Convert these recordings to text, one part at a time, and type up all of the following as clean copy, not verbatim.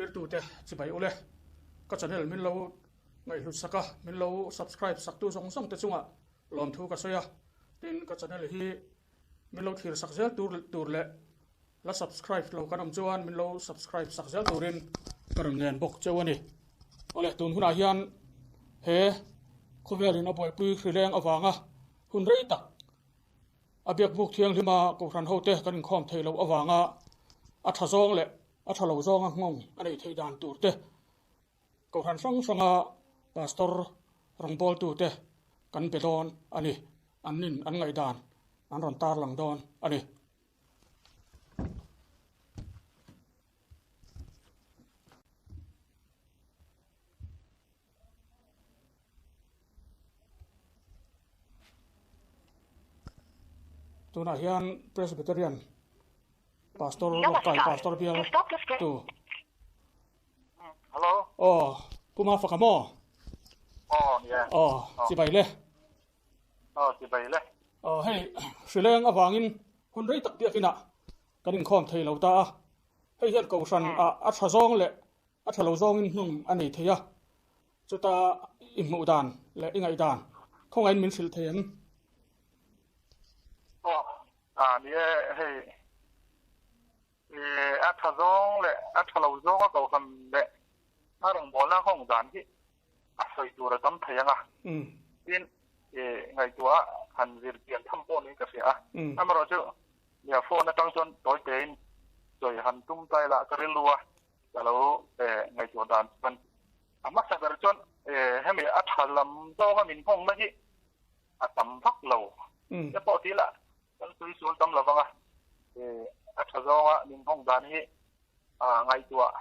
Thirtute chibai ule, ka channel min lo ngaihhlut sak a, min lo subscribe saktu zawng zawng te chungah lawmthu ka sawi a, tin ka channel hi min lo thlir sak zel tur tur leh la subscribe lo kan awm chuan min lo subscribe sak zel turin ka rawn ngen bawk cheu a ni. Awle tun hunah hian he khawvelin a buaipui hrileng avanga hun rei tak a biakbuk thianghlima kohhran hote kan inkhawm thei loh avanga a tha zawng leh a tha lo zawnga nghawng a neih theih dan tur te, Kohhran hrang hranga Pastor rawngbawltute kan be dawn a ni. An nin an ngaihdan an rawn tarlang dawn a ni. Tunah hian Presbyterian Pastor Lawkai Pastor bial tu. Hello. Aw, Pu Mafaka maw? Aw, nia. Aw, chibai le. Aw, chibai le. Aw, hei hrileng avangin hun rei tak biakinah kan inkhawm thei lo ta a. Hei hian kohhran ah a tha zawng leh A tha lo zawngin hnung a nei thei a, chuta i hmuh dan leh i ngaih dan khawngaihin min hrilh thei em? Aw, a ni e, hei a tha zawng leh a tha lo zawnga kohhran leh a rawngbawlna nghawng dan hi a sawi tur a tam thei ang a, tin ngaihtuah han zir pian tham pawh niin ka hria a, amaherawhchu phone atang chuan tawi tein sawi han tum ta ila ka rilru a. Ka lo ngaihtuah dan chuan a hmasa ber chuan hemi a tha lam zawnga min nghawngna hi a tam vak lo. Te pawh tih lah kan sawi sual tam lo vang a, a tha zawnga min nghawng dan hi ngaihtuah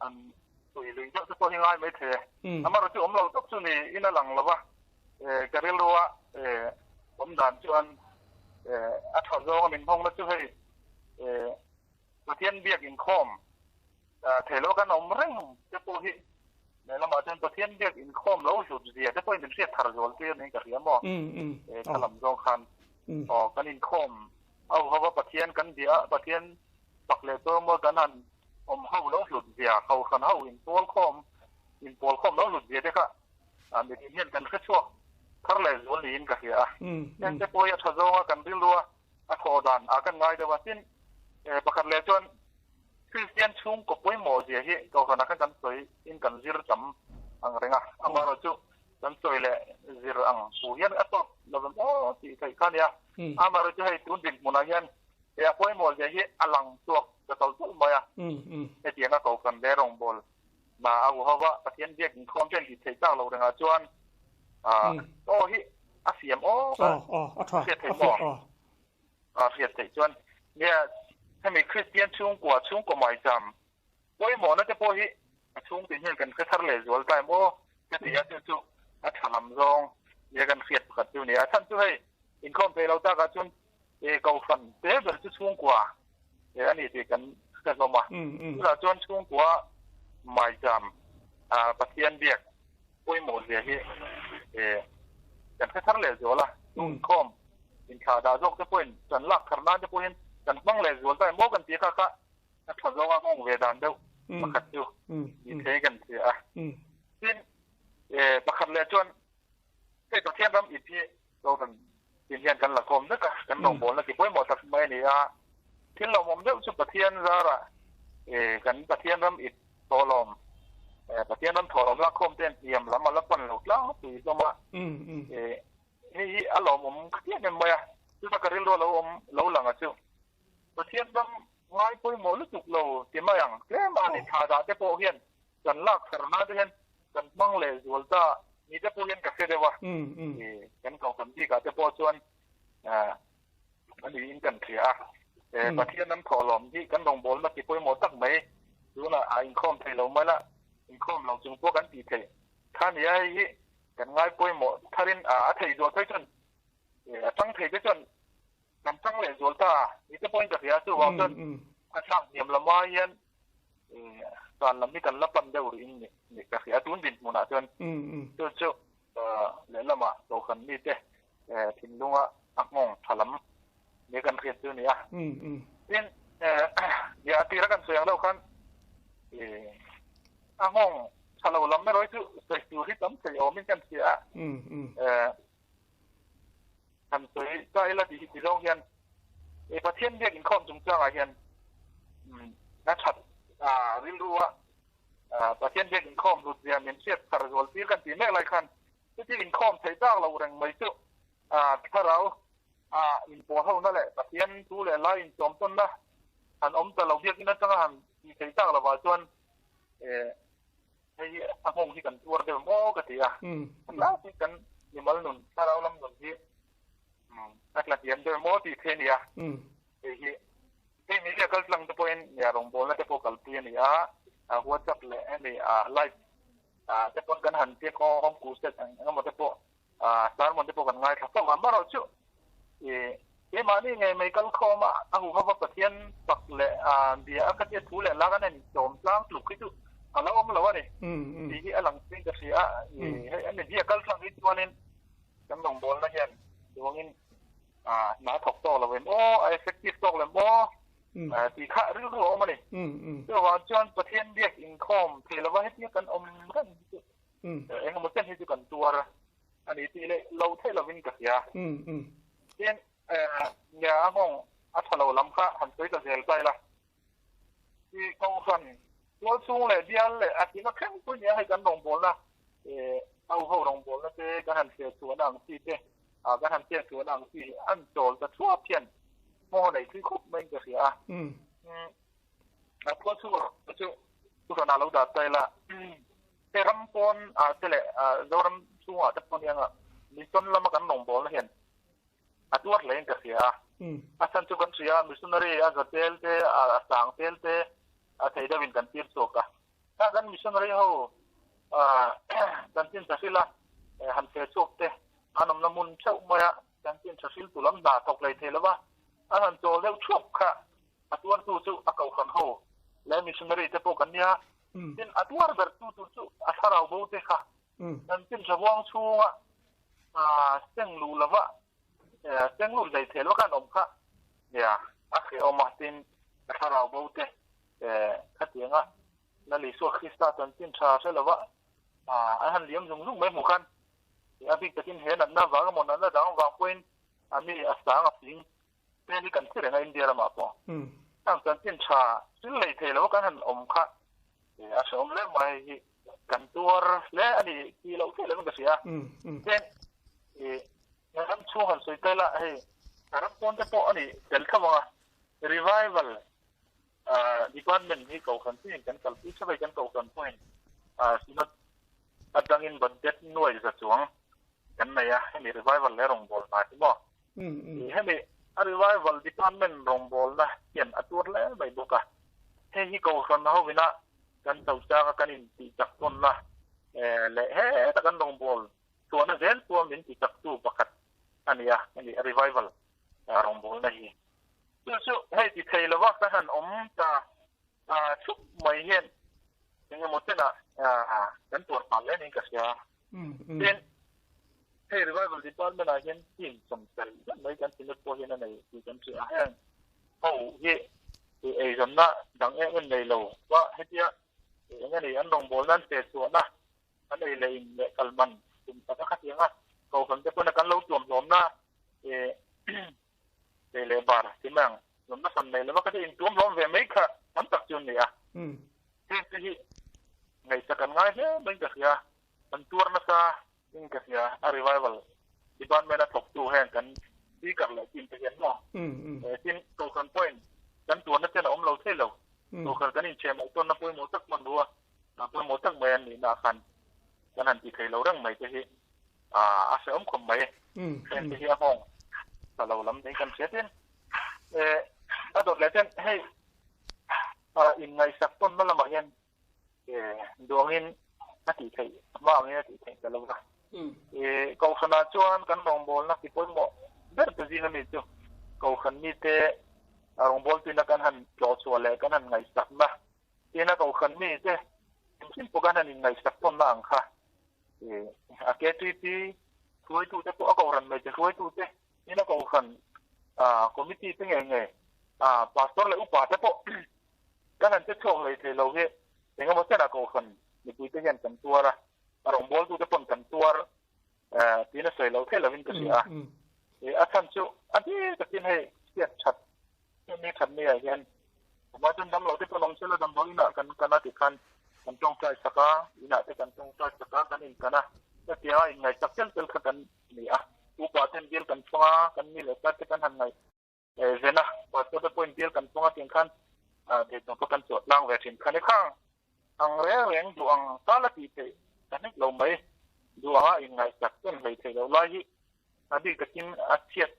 an sawi lui deuh te pawh hi ngai mai thei e. Amaherawhchu awm lo tawp chu ni in a lang lo va, ka rilrua awm dan chuan a tha zawnga min nghawngna chu hei Pathian biak inkhawm thei lo kan awm reng te pawh hi lehlamah chuan Pathian biak inkhawm lo hlut zia te pawhin min hriat thar zual tir niin ka hria maw? Ka lam zawng khan aw kan inkhawm ho ho a Pathian kan bia a Pathian fak leh chu maw kan han awm ho lo hlut zia kohhran ho inpawl khawm inpawl khawm lo hlut zia te kha mitin hian kan hre chhuak thar leh zual niin ka hria a. Heng te pawh hi a tha zawnga kan rilru a a thawh dan a kan ngai deuh a, tin pakhat leh chuan Kristian chhungkaw pawimawh zia hi Kohhranah khan kan sawi in kan zir tam ang reng a, amaherawh chu kan sawi leh zir ang pu hian a tawp lo vem aw tih theih kha a nia, amaherawh chu hei tun dinhmunah hian he a pawimawh zia hi a lang chhuak ta tawlh tawlh mai a, hetianga Kohhran leh rawngbawl hna a u hova Pathian biak inkhawm te an tih theih tak lo rengah chuan aw hi a siam awk a, hriat theih maw? A hriat theih chuan nia hemi Kristian chhungkua chhungkaw maicham pawimawhna te pawh hi a chhungte hian kan hre thar leh zual ta em aw ka ti a, chu chu a tha lam zawng nia kan hriat pakhat chu a ni a. Chhan chu hei inkhawm thei lo takah chuan kohhran te ber chu chhungkua a ni tih kan hre hlawm a, chutah chuan chhungkua maicham Pathian biak pawimawh zia hi kan hre thar leh zual a, inkhawm inthlah dah zawk te pawhin kan lak thar nan te pawhin kan hmang leh zual ta emaw kan tih kha kha a tha zawnga nghawng ve dan deuh pakhat chu ni thei kan hria a. Tin, pakhat leh chuan hei Pathian ram ip hi Kohhran tin hian kan la khawm vek a, kan rawngbawlna ti pawimawh tak mai a ni a. Thil lawmawm deuh chu Pathian zarah kan Pathian ram ip thawhlawm, Pathian ram thawhlawm lakkhawm te hniam lam a la pan lo tlangpui hlawm a. Hei hi a lawmawm khian em mai a, chuta ka rilru a lo awm lo lang a chu. Pathian ram ngai pawimawh lutuk lo ti mai ang. Tlem a ni thla dah te pawh hian kan lak thar na te hian kan hmang leh zual ta ni te pawh hian ka hre deuh a. Kan kohhran bik ah te pawh chuan a niin kan hria a. Pathian an thawhlawm hi kan rawngbawlna ti pawimawh tak mai tunah a inkhawm thei lo mai la, inkhawm lo chung pawh kan tih theih kha nia hei hi kan ngai pawimawh tharin a theih zual phei chuan a chang thei te chuan Kan chang leh zual ta ni te pawhin ka hria a, chuvang chuan a thlak hniam lamah hian tan lam hi kan la pan deuh rih in ni ka hria a, tun dinhmunah chuan chu chu lehlamah Kohhran mite thinlunga a nghawng tha lam ni kan hriat chu a ni a. Tin, a tira kan sawi ang deuh khan. A nghawng tha lo lam erawh hi chu sawi tur hi tam thei awmin kan hria a. Han sawi ta ila tih hi ti zawng hian Pathian biak inkhawm chungchangah hian a that rilru a, Pathian biak inkhawm hlut zia min hriat thar zual tir kan tih mek lai khan chuti inkhawm theih tak lo reng mai chu thlarau inpawh hona leh Pathian thu leh lai inchawm tawnna han awm ta lo biakin atanga han tih theih tak lovah chuan hei hi a nghawng hi kan tuar deuh maw ka ti a. Tlai hi kan mimal nun thlarau lam nun hi a tla hniam deuh maw tih theih a ni a. Hei hi hei media kal tlang te pawhin nia rawngbawlna te pawh kalpui a ni a, WhatsApp leh hemi live te pawn kan han piak home crusade ang emaw te pawh Sermon te pawh kan ngaithla fo a, amaherawh chu ih keimahni ngei mai kal khawm a, a huhova Pathian fak leh bia a khatia thu leh lak a nen sawm tlang tluk hi chu a lo awm lo a ni tih hi a lang chiang ka hria a, ih hei a media kal tlang hi chuanin kan rawngbawlna hian duangin hna a thawk tawk lo em aw, a effective tawk lo em aw tih kha rilru a awm a ni. Chuvang chuan Pathian biak inkhawm thei lova hetia kan awm reng hi chu Eng emaw chen hi chu kan tuar a ni tih leh lo theih lovin ka hria. Tin, nia a nghawng a tha lo lam kha han sawi ta zel ta ila. I kohhran tual chhung leh bial leh a thihna thleng pui nia hei kan rawngbawlna au ho rawngbawlna te kan han hriat chhuahna ang chi te, kan han chet chhuahna ang chi an chawl ta thuap hian hmawng a nei thui khawp maiin ka hria a. A tual chhung chu kohhranah lo dah ta ila. He ram pawn ah te leh Zoram chhungah te pawh hian mission lama kan rawngbawlna hian a tuar hle in ka hria a. A chhan chu kan hria a, missionary a za tel te, a sang tel te a thei deuh in kan tir chhuak a. Kha kan missionary ho kan chin tha hril a, han feh chhuak te an awmna hmun theuh mai a, kan chin tha hril tu lam hna thawk lei thei lova an han chawl deuh thuap kha a tuartu chu a kohhran ho leh missionary te pawh kan nia. Tin, a tuar ber tu tur chu a thlarau bo te kha kan chin tha huang chhunga seng luh lova seng lut hlei thei lova khan awm kha nia a hrehawm a. Tin, a thlarau bo te khatianga Lal Isua Krista chanchin tha hre lova an han liam zung zung mai hmuh khan a bik takin he natna vang emaw natna dang vang pawhin a mi a sang a fing Heng hi kan thi reng a India ramah pawh. Heng chanchin tha thil lei thei lo kan han awm kha a hrehawm hle mai hi kan tuar hle a ni tih loh theih lovin ka hria. Heng ram chhung han sawi tel a hei ram pawn te pawh a ni tel thlap ang a revival department hi kohhran pawhin kan kalpui thlap a kan kohhran pawhin synod atangin budget nuai za chuang kan nei a hemi revival leh rawngbâwl hna hi maw. Hemi a revival department rawngbawlna hian a tuar hle mai bawk a. Hei hi kohhran hovina kan cho changa kan intih chak tawnna leh heta kan rawngbâwl chhuahna zel pawh min ti chaktu pakhat a ni a, hemi a revival rawngbawlna hi. Chu chu hei ti thei lova ka han awm ta thup mai hian engemaw chenah kan tuar phah hle niin ka hria. Tin, hei Revival Department ah hian team 70 zet mai kan Synod pawh hian a nei tih kan hria a, heng ho hi eizawnna dang em em nei lo va hetia eng nge ni an rawngbawlna an pe chhuahna an ei leh in leh kal man tum tak a khatiang a, kohhran te pawn a kan lo tuam hlawmna ei leh bar ti mai ang lawmna hran nei lova khatia intuam hlawm ve mai kha tam tak chu an ni a. Heng te hi ngaihsak an ngai hle maiin ka hria, kan tuar nasa in ka hria a revival department a thawktu heng kan speaker leh team te hian maw tin kohhran pawhin kan tuarna chen a awm lo thei lo, kohhran kan inchheh mai tawnna pawimawh tak hmanrua pawimawh tak mai an nihna khan kan han ti thei lo reng mai te hi a hrehawm khawp mai. Heng te hi a nghawng ta lo lam niin kan hria tin a dawt leh chuan hei inngaihsak tawnna lamah hian duangin a tih theih hma angin a tih theih ta lo va. Kohhranah chuan kan rawngbawlna ti pawimawh ber te zing ami chu kohhran mite rawngbawltuina kan han tlawh chhuah leh kan han ngaihsakna tina kohhran mite engkim pawh kan han inngaihsak tawnna ang kha A KTP hruaitute pawh a kohhran hmeichhe hruaitute in a kohhran committee te nge nge pastor leh upa te pawh kan han che chhuak hlei thei lo hi. Engemaw chenah kohhran mipuite hian kan tuar a, a rawngbawltute pawn kan tuar tiin a sawi lo theih lovin ka hria a. A chhan chu a bik takin hei chhiat that hemi that maiah hian amah chuan damlo te pawn awm sela damdawi inah kan kan a tikhan kan tawngtai sak a, inah te kan tawngtai sak a, kan inkan a, hetianga inngaihsak tel tel kha kan ni a. Upa ten bial kan thawng a, kan mi leh kar te kan han ngaih Zena, Pastor te pawhin bial kan chunga tih khan theihtawpa kan chhuah tlang ve thin kha ni kha. Ang reng reng duh ang tal a tih theih ta hnek lo mai. Duh anga inngaihsak chen hlei theih loh lai hi a bik takin a chhiat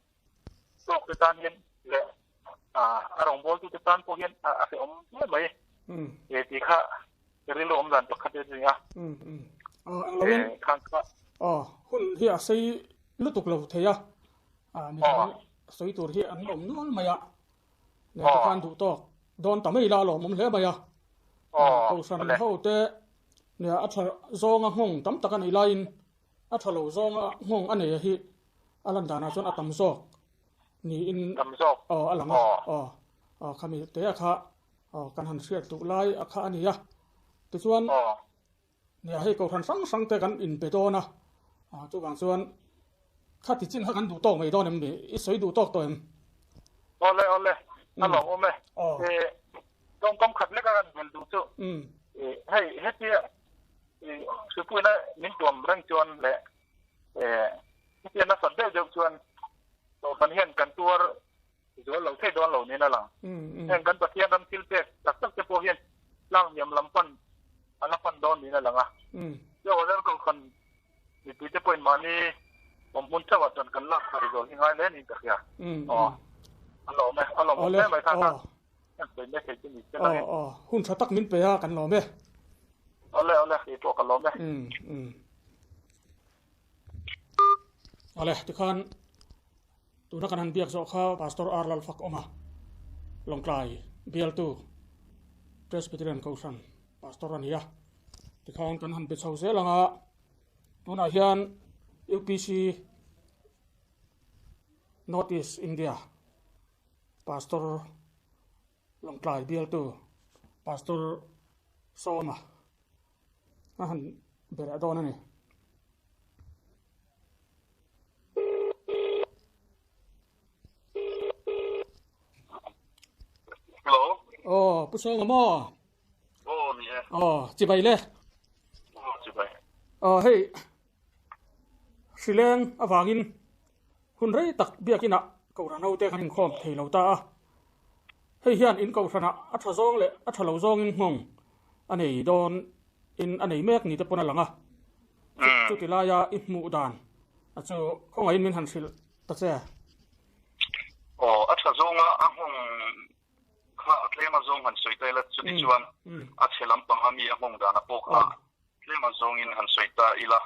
tawk te tan hian leh a rawngbawltu te tan pawh hian a hrehawm hle mai tih kha rilru awm dan pakhat a ni a. Hun hi a sei lutuk lo thei a. A ni chuan sawi tur hi an awm nual mai a, leh te khan duh tawk dawn ta mai ila a lawmawm hle mai a. Kohhran ho te nia a tha zawnga nghawng tam tak a neih laiin a tha lo zawnga nghawng a nei hi a lan danah chuan a tam zawk niin aw a lang a. Aw khami te a kha aw kan han hriat duh lai a kha a ni a. Tichuan Nia hei kohhran hrang hrang te kan inpe dawn a, chuvang chuan khati chin kha kan duh tawk mai dawn em ni? I sawi duh tawk tawh em? Awle awle, a lawm awm e. Tawngkam khat leka kan bel duh chu hei hetia hripuina min tuam reng chuan leh hetia nasat deuh deuh chuan kohhran hian kan tuar zual lo thei dawn lo niin a lang. Heng kan Pathian ram thil pek tak tak te pawh hian tlang hniam lam pan a la pan dawn niin a lang a. Chu zel kohhran mipui te pawhin mahni awm hmun theuhah chuan kan lak thar zual hi ngai hle niin ka hria. Aw, a lawm e, a lawmawm hle mai kha kha kan sawi mai thei chu ni se lang e. Aw, hun tha tak min pe a, kan lawm e. Awle, awle, kei pawh ka lawm e. Awle, tikhan Tuna kan han biak zawh kha Pastor R. Lalfakawma, Lawngtlai bialtu Presbyterian Kohhran Pastor a ni a. Tikhan kan han be chho zel ang a, tunah hian UPC North East India Pastor Lawngtlai bialtu Pastor Sawma a han be leh dawn a ni. Hello. Oh, pu Sawma maw? Oh, ni e. Oh, chibai le. Oh, chibai. Oh, hei. Hrileng awangin hun rei tak biakinah Kohhran hote kan inkhawm thei lo ta a. Hei hian in Kohhranah a tha zawng leh a tha lo zawngin nghawng a nei dawn in a nei mek ni te pawn a lang a. Chuti laia i hmuh dan a chu khawngaihin min han hrilh ta che. Aw, a tha zawnga a nghawng kha a tlema zawng han sawi ta ila chuti chuan a chhe lampanga mi a nghawng dana pawh kha tlema zawngin han sawi ta ila.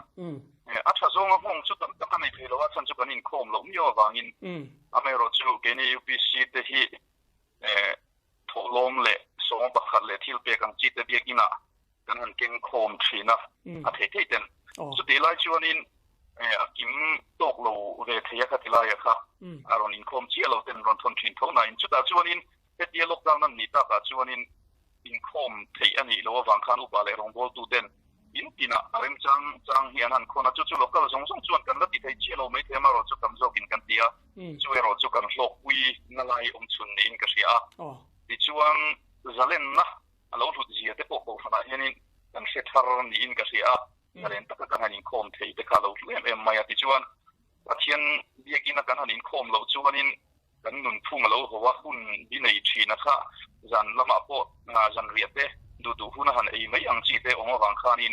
A tha zawnga nghawng chu tam tak a nei thei lo a, chhan chu kan inkhawm loh miau avangin amaherawhchu keini UPC te hi thawhlawm leh sawma pakhat leh thil pek ang chi te biakinah kan han keng khawm thin a, a thei thei ten. Chutih lai chuanin a kim tawk lo ve thei a khati laia kha a rawn inkhawm chiah lo ten rawn thawn thin tho nain chutah chuanin hetia lockdown an nih takah chuanin inkhawm theih a nih loh avang khan upa leh rawngbawltu ten in tinah a remchang chang hi an han khawn a, chu chu local zawng zawng chuan kan la ti thei chiah lo mai thei amaherawh chu tam zawkin kan ti a, chu erawh chu kan hlawkpui na lai awm chhun niin ka hria a. Tichuan zalenna a lo hlut zia te pawh kohhranah hianin kan hre thar niin ka hria a, zalen taka kan han inkhawm thei te kha a lo hlu em em mai a. Tichuan Pathian biakina kan han inkhawm loh chuanin kan nunphung a lo haw a, hun bi nei thin a kha zan lamah pawh zanriah te duh duh hun a han ei mai ang chi te awm avang khanin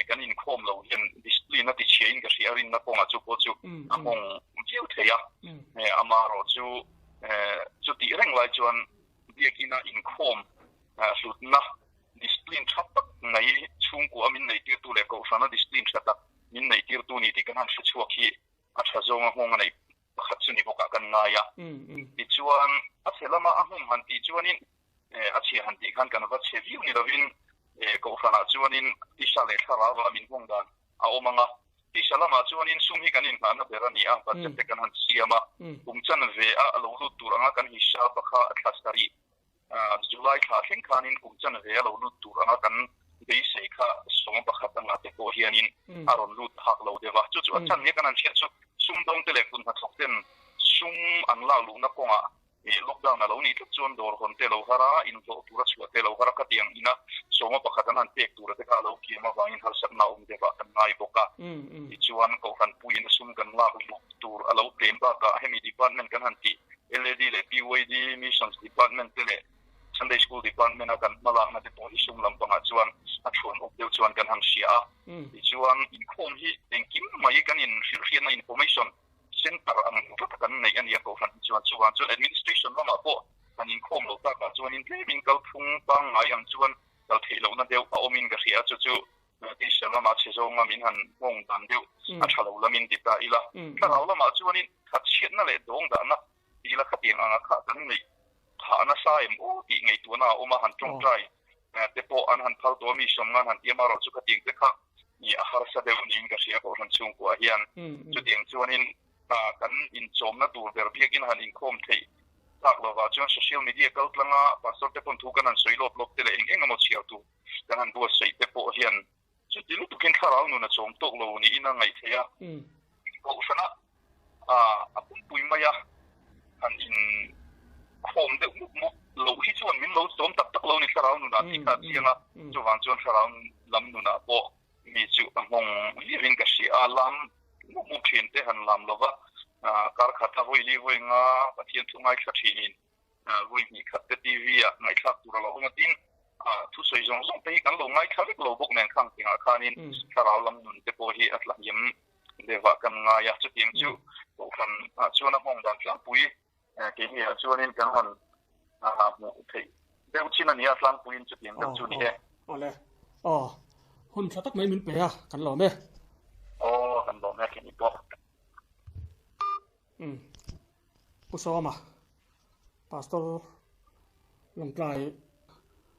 kan inkhawm lo hian discipline a ti chhia in ka hria a, rinna kawngah chu pawh chu a nghawng viau thei a. Amaherawhchu chutih reng lai chuan biakina inkhawm hlutna discipline tha tak mai chhungkua min neitirtu leh kohhrana discipline tha tak min neitirtu ni tih kan han hre chhuak hi a tha zawnga nghawng a neih pakhat chu ni bawkah kan ngai a. Tichuan a chhe lama a nghawng han tih chuanin a chhia han tih khan kan va chhe viau ni lovin kohhranah chuanin tisa leh thlarauah min nghawng dan a awm ang a. Tisa lamah chuanin sum hi kan inhnahna ber a ni a, budget te kan han siam a, kum chanve a lo lut tur anga kan hisap a kha thla sarih. July thla thleng khanin kum chanve a lo lut tur anga kan beisei kha sawma pakhat anga te pawh hianin a rawn lut phak lo deuh a. Chu chu a chan nia kan han hriat chu sumdawngte leh kut hnathawk ten sum an lak luhna kawngah lockdown a lo nih tlat chuan dawr hawn te lo har a, inhlawh tura chhuah te lo har a, khatiang ina sawma pakhat an han pek tura te kha a lo kiam avangin harsatna a awm deuh ah kan ngai bawk a. Tichuan Kohhran puiin a sum kan lak luh tur a lo tlem bakah hemi department kan han tih LAD leh PYD, Missions Department te leh Sunday School Department a kan hmalakna te pawh hi sum lampangah chuan a thuan awp deuh chuan kan han hria a. Tichuan inkhawm hi engkim mai kan inhrilhhriatna information center ang tlat a kan neih a nia Kohhran hi chuan. Chuvang chuan Administration lamah pawh kan inkhawm loh takah chuanin tlemin kalphung pangngai ang chuan kal theih lohna deuh a awmin ka hria a, chu chu Tisa lamah chhe zawnga min han nghawng dan deuh a tha lo lamin ti ta ila, thlarau lamah chuanin thatchhiatna leh dawng dahna ti ila khatiang anga kha kan neih phah nasa em aw tih ngaihtuahna a awm a, han tawngtai te pawh an han phal tawh a, mi sawm ngan han ti a, amaherawhchu chu khatiang te kha a harsa deuh niin ka hria Kohhran chhungkuah hian. Chutiang chuanin kan inchawmna tur ber biakin han inkhawm theih tak lovah chuan social media kaltlanga pastor te pawn thu kan han sawi lawp lawp te leh eng eng emaw chhiar tur Kan han buatsaih te pawh hian chuti lutukin thlarau nun a chawm tawk lo niin a ngaih theih a. Kohhrana a pumpui maia han inkhawm deuh mup mup loh hi chuan min lo chawm tak tak lo ni thlarau nunah tih kha a chiang a. Chuvang chuan thlarau lam nunah pawh mi chu a nghawng viauin ka hria a, lam mup mup thin te han lam lova kar khat a vawi li vawi nga Pathian thu ngaithla thinin Vawi hnih khat te TV ah ngaihthlak tur a lo awm a, tin thusawi zawng zawng te hi kan lo ngaithla vek lo bawk nen khang tingah khanin thlarau lam nun te pawh hi a tlahniam deuhah kan ngai a, chutiang chu Kohhran ah chuan a nghawng dan tlangpui keini ah chuanin kan han hmuh theih deuh chin a ni a, tlangpuiin chutiang deuh chu ni e. Awle, aw hun tha tak mai min pe a, kan lawm e. Aw kan lawm e keini pawh. Umm Pu Sawma Pastor Lawngtlai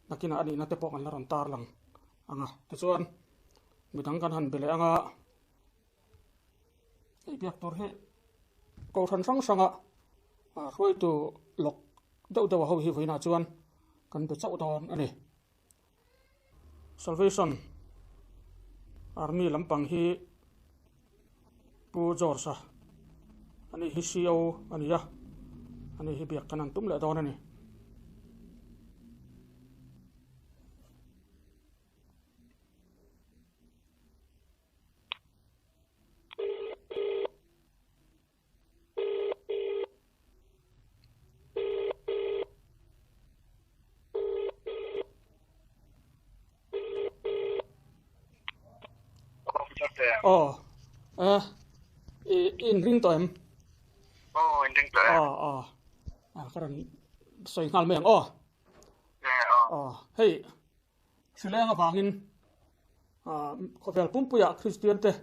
nakinah a nihna te pawh kan la rawn tar lang ang a tichuan midang kan han be leh ang a hei biak tur hi kohhran hrang hranga hruaitu lawk deuh deuh ho hi vawiinah chuan kan be chauh dawn a ni. Salvation Army lampang hi Pu George-a ani hi CO a ni a, ani hi biak kan han tum leh dawn a ni. Aw eh i in ring tawh em? Aw in ring tawh e. Aw aw a ka rawn sawi nghal mai ang aw. Aw hei Hrileng avangin khawvel pumpuiah Kristian te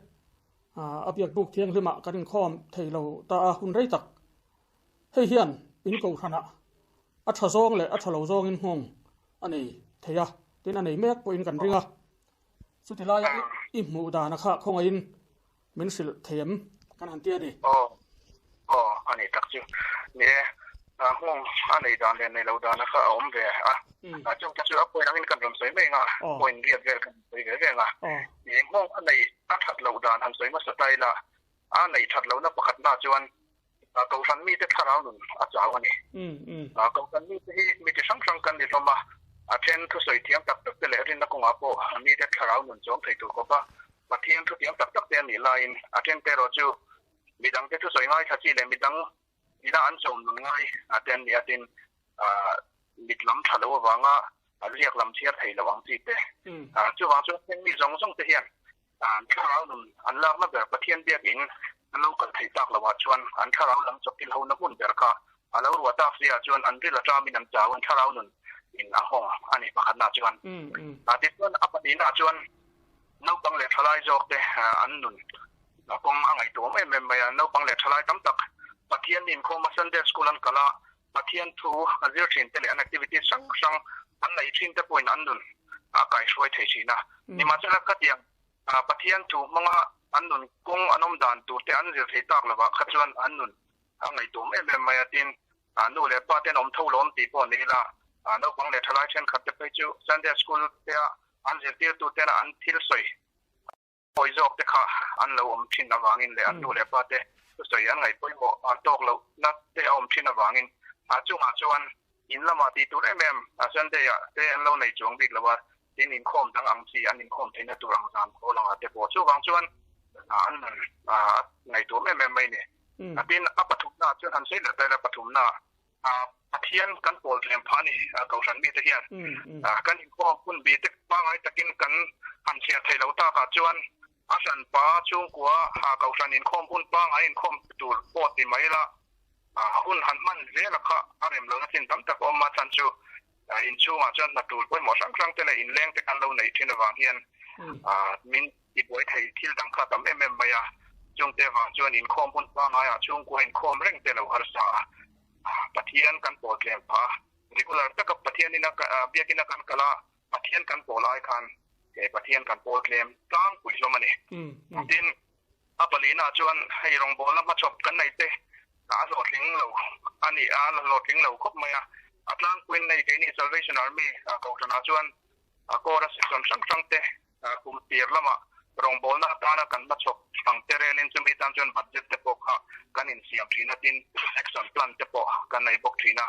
a biak buk thianghlimah kan inkhawm thei lo ta a hun rei tak. Hei hian in kohhranah a tha zawng leh a tha lo zawngin nghawng a nei thei a, tin a nei mek pawhin kan ring a. Chuti laia i hmuh dana kha khawngaihin min hrilh thei em? Kan han ti a ni. Aw, aw, a ni tak chu. Ni e, nghawng a nei dan leh nei lo dana kha a awm ve a. Chung te chu a point angin kan rawn sawi mai ang a, point riat vel kan sawi ve ve ang a. Ni e, nghawng a neih a that loh dan han sawi hmasa ta ila, a neih that lohna pakhatna chuan Kohhran mite thlarau nun a chau a ni. Kohhran mite hi mi chi hrang hrang kan ni hlawm a, a then thusawi thiam tak tak te leh rinna kawngah pawh mite thlarau nun chawm thei tur khawpa Pathian thu thiam tak tak te an nih laiin a then te erawh chu midangte thusawi ngaithla chi leh midang ina an chawm nun ngai te an ni a, tin mit lam tha lo avanga ziak lam chhiar thei lo ang chi te. Chuvang chuan heng mi zawng zawng te hian An thlarau nun an lakna ber Pathian biakin an lo kal theih tak loah chuan an thlarau lam chawpkil hona hmun ber kha a lo ruah tak si ah chuan an ril aṭamin an chau, an thlarau nun in a hawng a ni pakhatna chuan. Tichuan a pahnihna chuan naupang leh ṭhalai zawk te an nun kawng a ngaihtuam em em mai a, naupang leh ṭhalai tam tak Pathian inkhawma Sunday School an kal a, Pathian thu a zir thin te leh an activities hrang hrang an neih thin te pawhin an nun a kaihruai thei thin a. Nimahsela khatiang Pathian thu hmanga an nun kawng an awm dan tur te an zir thei tak lovah kha chuan an nun a ngaihtuam em em mai a, tin nu leh pa ten awm tho lawm tih pawh ni ila. Naupang leh thalai thenkhat te phei chu Sunday School te a an zirtirtu tena an thil sawi hawi zawk te kha an lo awm thin avangin leh an nu leh pa te thusawi an ngaih pawimawh an tawk loh na te a awm thin avangin a chungah chuan in lamah tih tur em em a Sunday ah te an lo nei chuang bik lo a, tin inkhawm dang ang chi an inkhawm theihna tur ang zan khaw langah te pawh chuvang chuan an nun a ngaihtuam em em mai ni. Tin a pathumna ah chuan han sawi leh ta ila pathumna ah Pathian kan pawl tlem phah a ni Kohhran mite hian kan inkhawm hun bi te pangngai takin kan han chhiar thei lo takah chuan a hranpa chhungkua Kohhran inkhawm hun pangngai inkhawm tur pawh ti mai ila hun han hman zela kha a rem lohna chin tam tak a awm a chhan chu inchhungah chuan hna tul pawimawh hrang hrang te leh inleng te kan lo neih thin avang hian min tibuai thei thil dang kha tam em em mai a, chungte vang chuan inkhawm hun pangaiah chhungkua inkhawm reng te lo harsa a, Pathian kan pawl tlem phah a, regular taka Pathianina biakina kan kal a, Pathian kan pawl ai khan he Pathian kan pawl tlem tlangpui hlawm a ni. Tin, a palina chuan hei rawngbawlna hmachhawp kan nei te a hlawhtling lo a ni a, a hlawhtling lo khawp mai a, a tlangpuiin hei keini Salvation Army kohhranah chuan a kawra section hrang hrang te Kum tir lamah rawngbawlna atana kan hmachhawp ang te relin chumi tan chuan budget te pawh kha kan insiam thin a, tin action plan te pawh kan nei bawk thin a.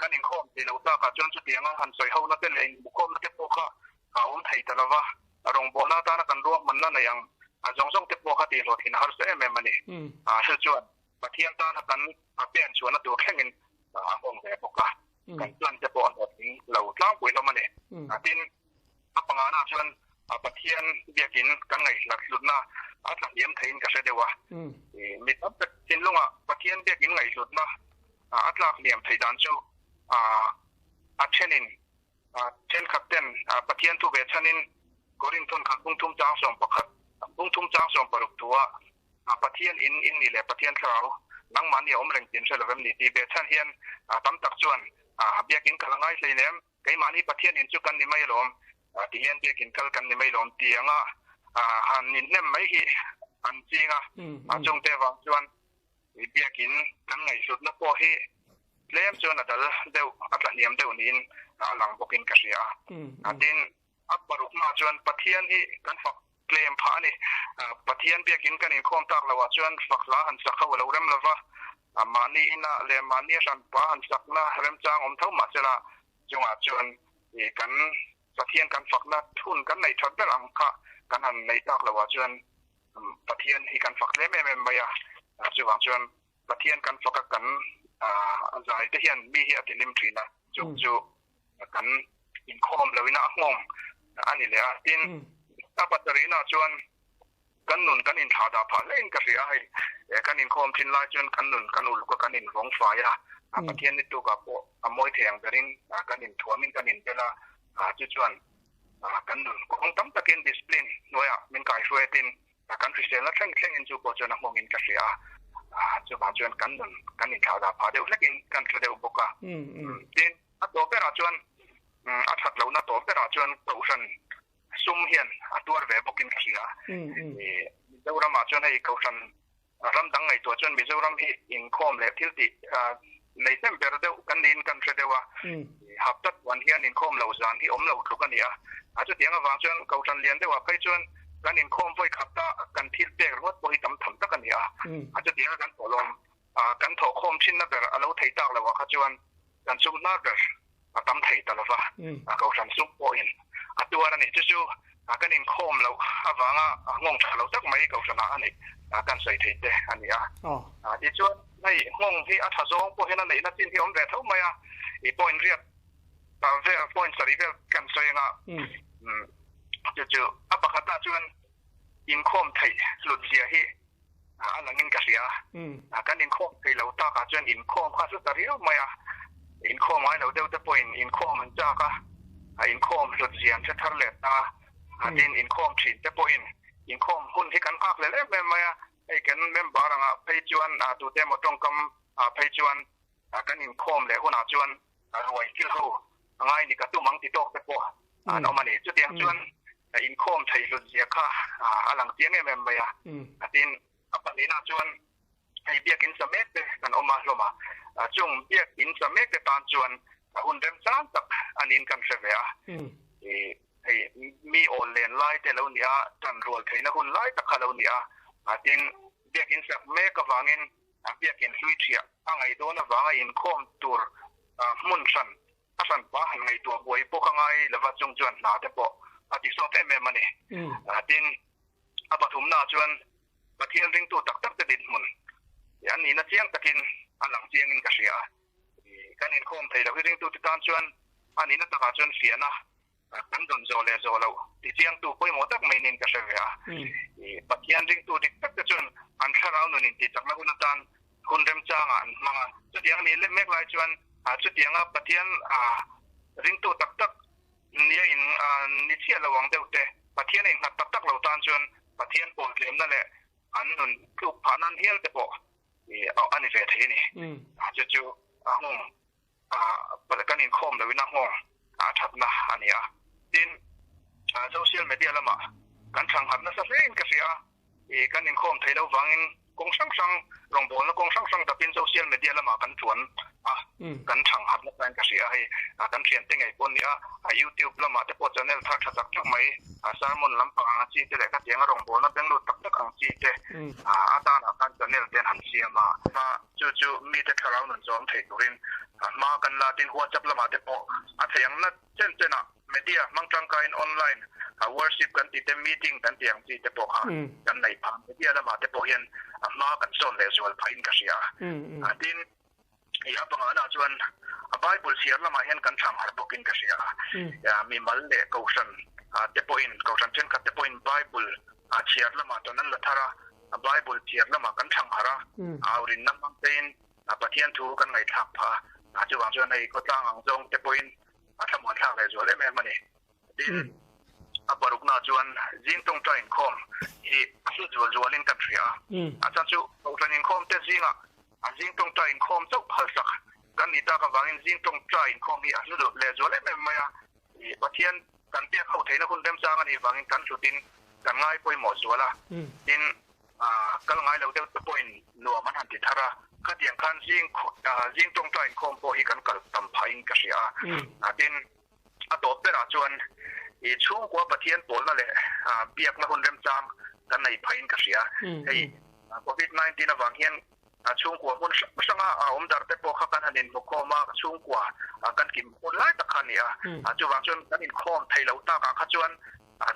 Kan inkhawm tih loh takah chuan chutianga han sawi hona te leh inbukhawmna te pawh kha a awm thei ta lova, rawngbawlna atana kan ruahmanna neih ang zawng zawng te pawh kha tihhlawhthin a harsa em em a ni. Chu chuan Pathian tana kan pen chhuahna tur thlengin a nghawng ve bawk a, kan plan te pawh a hlawhtling lo tlangpui hlawm a ni. Tin, A pangana chuan Pathian biakin kan ngaihhlat hlutna a tla hniam theiin ka hre deuh a. Mi tam tak thinlungah Pathian biakin ngaihhlutna a tlak hniam theih dan chu a thenin thenkhat ten Pathian thu ve chhanin Korinthon khat bungthum chang 11 bungthum chang 16 thua Pathian in in ni leh Pathian thlarau nangmahni a awm reng tih an hre lo em ni tih ve chhan hian tam tak chuan biakin kal a ngai hleinem. Keimahni Pathian in chu kan ni mai alawm, ti hian biakin kal kan ni mai alawm ti anga han inhnem mai hi an ching a, chungte vang chuan biakin kan ngaihhlutna pawh hi tlem chuan a dal deuh, a tla hniam deuh niin a lang bawkin ka hria a. Tin, a parukna chuan Pathian hi kan fak tlem phah a ni. Pathian biakin kan inkhawm tak loah chuan fak hla han sak ho a lo rem lova, mahni ina leh mahni a hranpa han sakna remchang awm tho mahsela chungah chuan kan Pathian kan fakna thun kan neih that ber ang kha kan han neih tak loah chuan Pathian hi kan fak tlem em em mai a, chuvang chuan Pathian kan faka kan zai te hian mi hi a tilim thin a, chung chu kan inkhawm loin a nghawng a ni leh a. Tin, a pasarihna chuan kan nun kan inthlah dah phah hlein ka hria a, hei kan inkhawm thin lai chuan kan nun kan uluk a, kan invawng fai a, Pathian ni tukah pawh a mawi thei ang berin kan inthuamin kan inbel a, chu chuan kan nun kawng tam takin discipline hnuaiah min kaihruai a, tin kan hriselna thleng thlengin chu pawh chuan a nghawngin ka hria a, chuvang chuan kan nun kan inthlah dah phah deuh hlekin kan hre deuh bawk a. Tin, a tawp berah chuan a that lohna tawp berah chuan Kohhran sum hian a tuar ve bawkin ka hria. Mizoramah chuan hei Kohhran ram dang ngaihtuah chuan Mizoram hi inkhawm leh thil tih nei hnem ber deuh kan niin kan hre deuh a. Hapta chuan hian inkhawm lo zan hi awm lo tluk a ni a. Chutiang avang chuan Kohhran lian deuhah phei chuan kan inkhawm vawi khat a, kan thil pek ringawt pawh hi tam tham tak a ni a. Chutianga kan thawhlawm kan thawhkhawm thinna ber a lo thei tak loah kha chuan kan sum hnar ber a tam thei ta lova, Kohhran sum pawhin a tuar a ni. Chu chu kan inkhawm loh avanga nghawng tha lo tak mai Kohhranah a nih kan sawi thei te a ni a. Tichuan hei nghawng hi a tha zawng pawh hian a neihna chin hi a awm ve tho mai a, i point riat vel point sarih vel kan sawi anga chu chu a pakhatah chuan inkhawm theih hlut zia hi a langin ka hria a, kan inkhawm thei lo takah chuan inkhawm kha hlu ta riau mai a, inkhawm ngai lo deuh te pawhin inkhawm an chak a, a inkhawm hlut zia an hre thar leh ta a, tin inkhawm thin te pawhin inkhawm hun hi kan nghak lel em em mai a, hei kan member angah phei chuan tute emaw tawngkam ah phei chuan kan inkhawm leh hunah chuan ruai thil ho ngai ni ka tum ang ti tawk te pawh an awm a ni. Chutiang chuan inkhawm thei hlut zia kha a lang chiang em em mai a. Tin, a pahnihna chuan hei biakin sa mek te kan awm a hlawm a. Chung biakin sa mek te tan chuan. A hun remchang tak a niin kan hre ve a. Hei mi awl len lai te lo ni a, tan rual theihna hun lai tak kha lo ni a. Tin, biakin sak mek avangin biakin hlui thiah a ngaih dawn avanga inkhawm tur hmun hran a hran pah han ngaihtuah buai pawh ka ngai lova chung chuan hna te pawh a ti sawt em em a ni. Tin, a pathumnaah chuan Pathian ringtu tak tak te dinhmun an nihna chiang takin a lang chiangin ka hria a. Kan inkhawm thei loh hi ringtute tan chuan a nihna takah chuan fiahna kan dawn zawh leh zawh loh ti chiangtu pawimawh tak mai niin ka hre ve a. Pathian ringtu dik tak te chuan an thlarau nun intihchakna hun atan hun remchangah an hmang a. Chutiang a nih leh mek lai chuan chutianga Pathian ringtu tak tak nia in ni chiah lo ang deuh te, Pathian a innghat tak tak lo tan chuan Pathian pawl tlemna leh an nun tluk phah nan hial te pawh a ni ve thei a ni. Chu chu a nghawng kan inkhawm loin a nghawng a thatna a ni a. Tin, social media lamah kan thangharh nasa hlein ka hria a, kan inkhawm theih loh vangin kawng hrang hrang, rawngbawlna kawng hrang hrang dapin social media lamah kan tuan a, kan thangharh nasain ka hria a. Hei kan thiante ngei pawh a ni a, YouTube lamah te pawh channel thar tha tak tak mai, sermon lampang ang chi te leh khatianga rawngbawlna benglut tak tak ang chi te atanah khan channel te an han siam a. Chu chu mite thlarau nun chawm thei turin hma kan la tin WhatsApp lamah te pawh a thei ang nat chen chenah media hmang tangkaiin online worship kan tih te meeting kan tih ang chi te pawh kha kan nei phah. Media lamah te pawh hian hma kan sawn leh zual phahin ka hria a. Tin, i a pangana chuan a Bible chhiar lamah hian kan thlang harh bawkin ka hria a. Mimal leh Kohhran te pawhin Kohhran thenkhat te pawhin Bible chhiar lamah chuan an la thar a. A Bible thiar lamah kan thlang harh a, au rinna hmang tein Pathian thu kan ngaihthlak phah a, chuvang chuan hei khawtlang ang zawng te pawhin a thlamuan thlak leh zual em em a ni. Tin, a parukna chuan zing tawngtai inkhawm hi a hlu zual zualin kan hria a, a chhan chu Kohhran inkhawm te zingah a zing tawngtai inkhawm chauh phalsak kan nih tak avangin zing tawngtai inkhawm hi a hlu leh zual em em mai a, Pathian kan biak ho theihna hun remchang a nih vangin kan hlutin kan ngai pawimawh zual a, tin kal ngai lo deuh te pawhin nuam an han ti thar a, khatiang khan zing zing tawngtai inkhawm pawh hi kan kal tam phahin ka hria a, tin a tawp berah chuan i chhungkua Pathian pawlna leh biakna hun remchang kan nei phahin ka hria, hei Covid 19 avang hian A chhungkua hmun hrang hranga a awm dar te pawh kha kan han inhmukhawm a, chhungkua kan kim hun lai tak kha a ni a. Chuvang chuan kan inkhawm thei lo takah kha chuan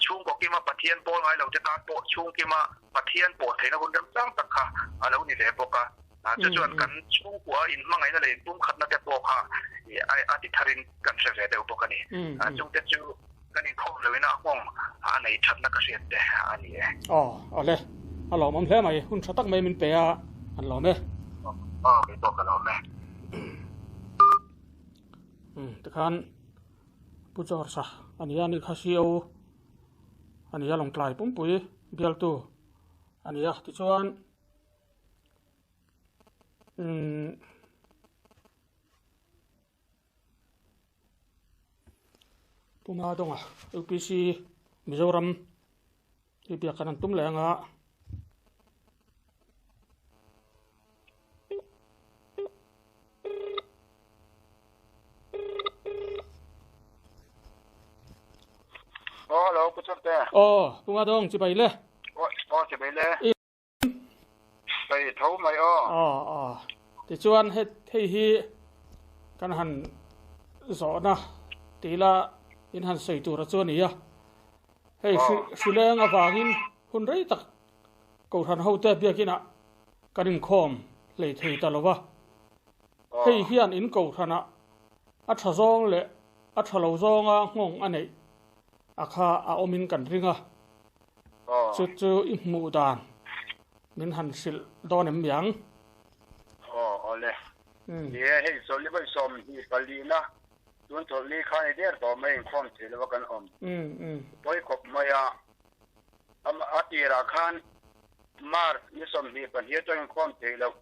chhungkaw kima Pathian pawl ngai lo te tan pawh chhungkima Pathian pawl theihna hun remchang tak kha a lo ni ve bawk a. Chu chuan kan chhungkua inhmangaihna leh inpumkhatna te pawh kha a ti tharin kan hre ve deuh bawk a ni. Chungte chu kan inkhawm loin a nghawng a nei thatna ka hriat te a ni e. Aw, awle. A lawmawm hle mai. Hun tha tak mai min pe a, an lawm e. Aw, kei pawh ka lawm e. Umm, tikhan Pu George a a nia, ni kha CEO a nia, Lawngtlai pumpui bialtu a nia. Tichuan, umm. Puma dawnga UPC Mizoram hi biak kan han tum leh anga. Aw hello Pu Chawngte. Aw Puma dawng chibai le. Aw chibai le. Hei tho mai aw. Aw aw. Tichuan he hei hi kan han zawhna tila in han sawi tura chu a ni a. Hei hri hrileng avangin hun rei tak Kohhran hote biakinah kan inkhawm hlei thei ta lo va. Hei hian in Kohhranah a tha zawng leh a tha lo zawnga nghawng a neih a kha a awmin kan ring a. Chu chu i hmuh dan min han hrilh dawn em miang? Aw awle. Ni e, hei chawlhni vawi 25 na tun chawlhni khan i der tawh mai inkhawm thei lova kan awm. Pawi khawp mai a, a tirah khan March ni 22 chuan inkhawm thei loh,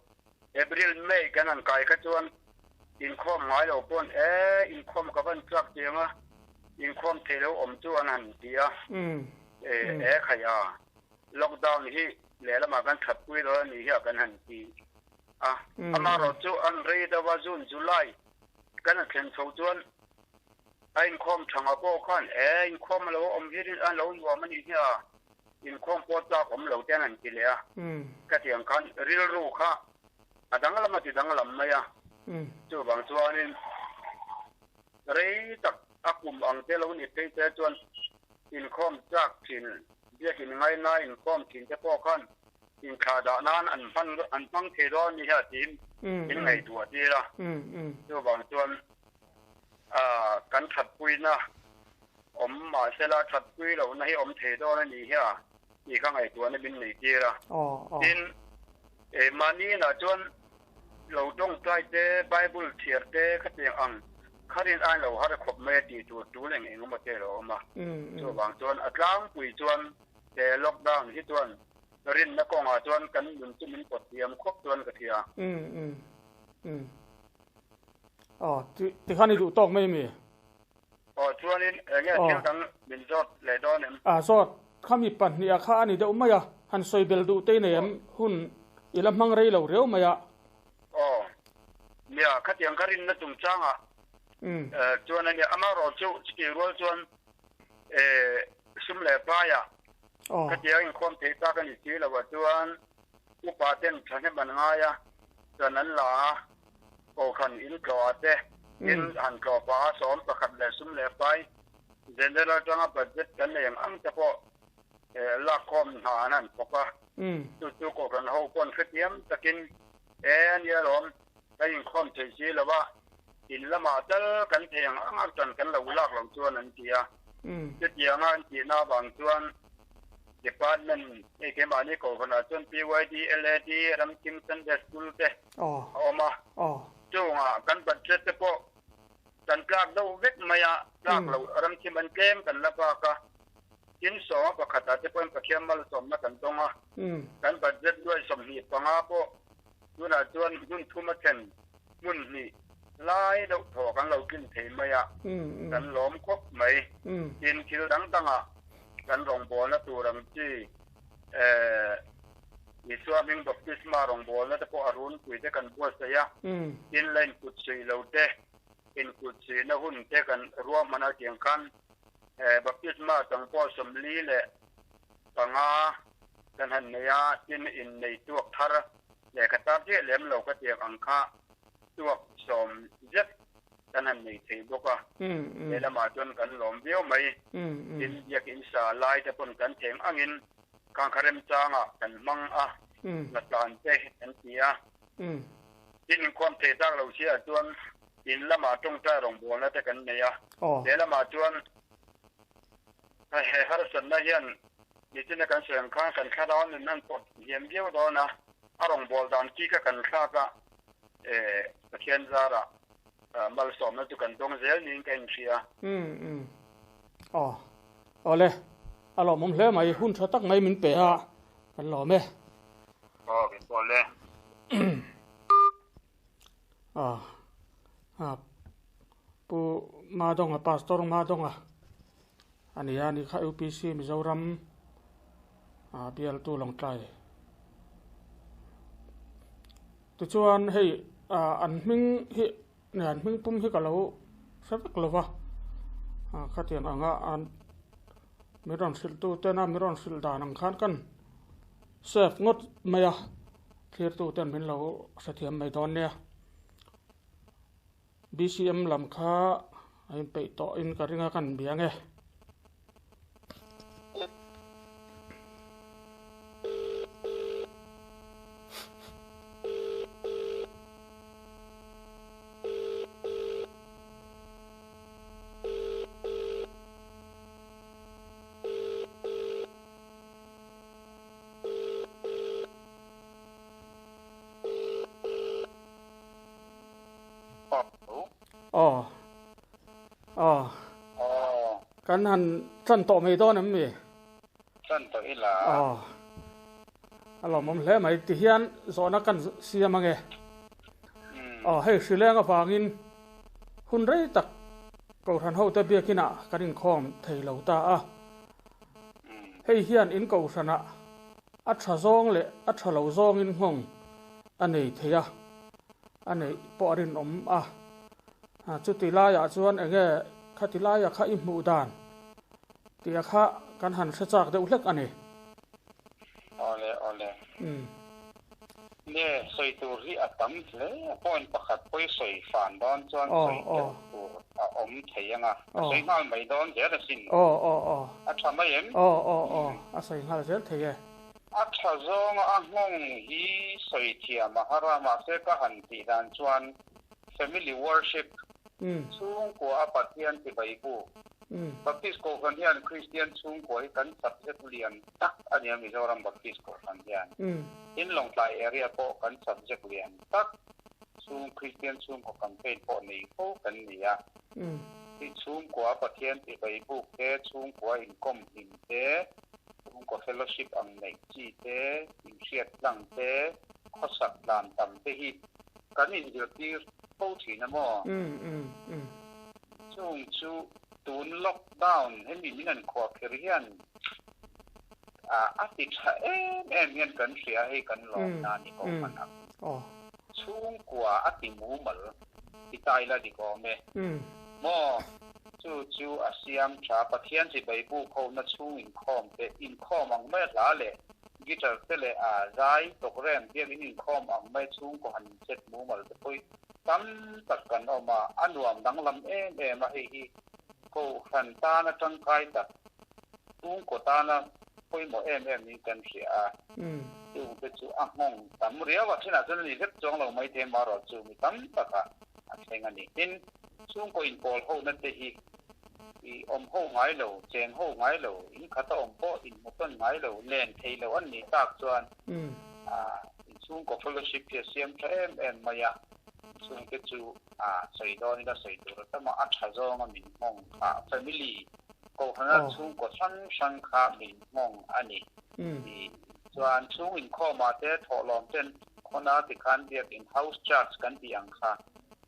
April, May kan han kai kha chuan inkhawm ngai lo pawn e inkhawm ka van chak chiang a, inkhawm thei lo awm chu an han ti a, e khai a, lockdown hi lehlamah kan that pui dawn a nih hi a kan han ti a, amaherawhchu an rei deuh a June, July. Kan han thlen chho chuan a inkhawm thanga pawh khan e inkhawm a lo awm hian a lo nuam a nih hi a, inkhawm pawh chak awm lo te an han ti leh a. Khatiang khan rilru kha a danglam a ti danglam mai a. Chuvang chuanin rei tak a kum ang te lo ni phei se chuan inkhawm chak thin, biakin ngaina inkhawm thin te pawh khan inthlah dah nan an hman an hmang thei dawn ni hi a tiin min ngaihtuah tir a. Chuvang chuan kan thatpuina awm mahsela thatpui lohna hi awm thei dawn a ni hi a tih kha ngaihtuahna min nei tir a. Tin, mahni inah chuan lo tawngtai te, Bible chhiar te khatiang ang kharin ain lo har khawp mai a tih tur tul eng eng emaw te a lo awm a. Chuvang chuan a tlangpui chuan he lockdown hi chuan rinna kawngah chuan kan nun chu min pawt thiam khawp chuan ka hria. Aw, tikhan i duh tawk mai mi? Aw, chuanin eng nge thil dang min zawt leh dawn em? A zawt, khami pahniha kha a ni deuh mai a, han sawi bel duh te nei em? Hun i la hmang rei lo riau mai a. Aw, nia, khatiang kha rinna chungchangah chuan a nia, amaherawh chu chutih rual chuan sum leh paiah khatiang inkhawm theih tak a ni si lo ah chuan upa ten thahnem an ngai a, chuan an la a, Kohhran in tlawh te, in han tlawh pah a 11 leh sum leh pai General atanga budget kan nei ang ang te pawh lakkhawm hna an han thawk a, chu chu Kohhran ho pawn hrethiam takin e a nia lawm, ka inkhawm thei si lo a, in lamah tal kan thei ang ang atan kan lo lak lo chuan an ti a, chutianga an tihna avang chuan Department hei keimahni Kohhranah chuan PYD, LAD, Ramthim Sunday School te a awm a, chungah kan budget te pawh kan tlak deuh vek mai a, tlak loh ramthim an tlem kan la bak a, tin sawma pakhatah te pawhin Pathian malsawmna kan dawng a, kan budget nuai 25 pawh tunah chuan hmun thum a thlen hmun hnih lai deuh thaw kan lo tlin thei mai a, kan lawm khawp mai. Tin thil dang dangah kan rawngbawlna tur ang chi Isua hming baptisma rawngbawlna te pawh a runpui te kan buatsaih a, tin la inkut suih lo te, inkut suihna hun te kan ruahman a tiang khan baptisma chang pawh 45 kan han nei a, tin innei tuak thar lehkha tar chiah lem lo ka tiang ang kha tuak 10 zet kan han nei thei bawk a, he lamah chuan kan lawm viau mai. Tin, biakin sa lai te pawn kan theng angin khangkha remchangah kan hmang a, hnatlan te kan ti a. Tin, inkhawm thei tak lo sia chuan in lamah tawngtai rawngbawlna te kan nei a, he lamah chuan he harsatna hian nichina kan sawi ang khan kan thlarau nun an pawt hniam viau dawn a, a rawngbâwl dan chi kha kan thlak a, Pathian zarah malsawmna chu kan dawng zel niin ka inhria. Umm umm. Aw. Awle. A lawmawm hle mai. Hun tha tak mai min pe a. Kan lawm e. Aw, min pawl e. Aw. A Pu Madonga, Pastor Madonga a ni a, ni kha UPC Mizoram bialtu Lawngtlai. Tichuan hei an hming hi an hming pum hi ka lo hre vek lo va, khatiang anga an mi rawn hrilh tu tena mi rawn hrilh dan ang khan kan save ngawt mai a, thlirtu ten min lo hrethiam mai dawn nia. BCM lam kha a inpeih tawh in ka ring a kan bia nge. Aw. Aw. Kan han tan tawh mai dawn em mi? Tan tawh ila. Aw. A lawmawm hle mai. Tihian zawhna kan siam ange. Aw, hei hrileng avangin hun rei tak Kohhran hote biakinah kan inkhawm thei lo ta a. Hei hian in Kohhranah A tha zawng leh a tha lo zawngin nghawng a nei thei a, a neih pawh a rinawm a. Chuti laiah chuan enge khati laia kha i hmuh dan tia kha kan han hre chak deuh hlek a ni. Awle awle. Nge sawi tur hi a tam hle a, point pakhat pawi sawi fan dawn chuan sawi deuh tur a awm thei ang a, a sawi nghal mai dawn zel asin. A tha mai em? Aw aw aw, a sawi nghal zel thei e. A tha zawnga a nghawng hi sawi thiam a har a, mahse ka han tih dan chuan Family Worship, chhungkua a Pathian tibai bu. Baptist Kohhran hian Kristian chhungkua hi kan subject lian tak a nia Mizoram Baptist Kohhran hian. Tin Lawngtlai area pawh kan subject lian tak chhung Kristian chhungkaw campaign pawh nei fo kan ni a. Hi chhungkua a Pathian tibai buk te, chhungkua inkawm hlim te, chhungkaw fellowship ang neih chi te, inhriat tlang te, khawsak tlan tam te hi Kan inzirtir fo thin a maw? Chung chu tun lockdown hemi min an khuah kher hian a ti tha em em hian kan hria hei kan lawm na ni ko hman ang. Chhungkua a ti mumal ti ta ila dik awm e. Maw? Chu chu a siam tha Pathian chibai buk ho na chhung inkhawm te inkhawm ang mai a hla leh Guitar te leh a zai program biakin inkhawm ang mai chhungkaw han inset mumal te pawh hi tam tak kan awm a, a nuam danglam em em a, hei hi Kohhran tana tangkai tak, chhungkaw tana pawimawh em em niin kan hria a, chungte chu a nghawng tam riau a, thenah chuan a ni vek chuang lo maithei amaherawhchu mi tam takah a thleng a ni. Tin, chhungkaw inpawl hona te hi I awm ho ngai lo, cheng ho ngai lo, in khat a awm pawh in hmu tawn ngai lo, len thei lo an nih tak chuan in chhungkaw fellowship hi a siam tha em em mai a, chhungte chu sawi dawn ila sawi tur a tam a, a tha zawng a min nghawng kha family kohhrana chhungkaw hrang hrang kha min nghawng a ni. Chuan chhung inkhawmah te thawhlawm ten khawna tikhan biakin house church kan tih ang kha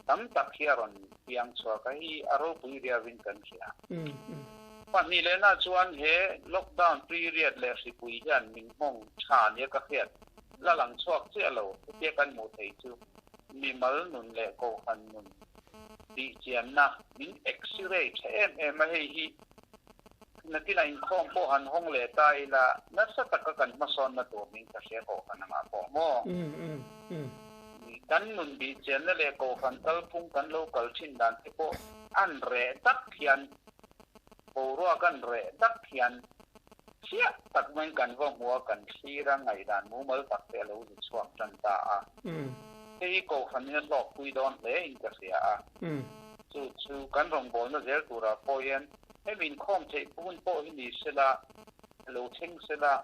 Tam tak hi a rawn piang chhuak a, hei a ropui riauin kan hria. Pahnih lehna chuan he lockdown period leh hripui hian min nghawng tha nia ka hriat la lang chhuak chiah lo, hetia kan hmuh theih chu mimal nun leh kohhran nun tih chianna min x-ray tha em em a, hei hi nakinah inkhawm pawh han hawng leh ta ila nasa taka kan hmasawnna tur ning ka hria kohhran angah pawh maw? Kan nun bihchianna leh kohhran kalphung kan lo kal thin dan te pawh an reh tak hian, boruak an reh tak hian chiah tak maiin kan va hmu a, kan thlir a, ngaihdan mumal tak te a lo zi chhuak tan ta a. Hei hi kohhranin a hlawkpui dawn hle in ka hria a. Chu chu kan rawngbawlna zel turah pawh hian hemi inkhawm theih hun pawh hi ni sela, lo thleng sela,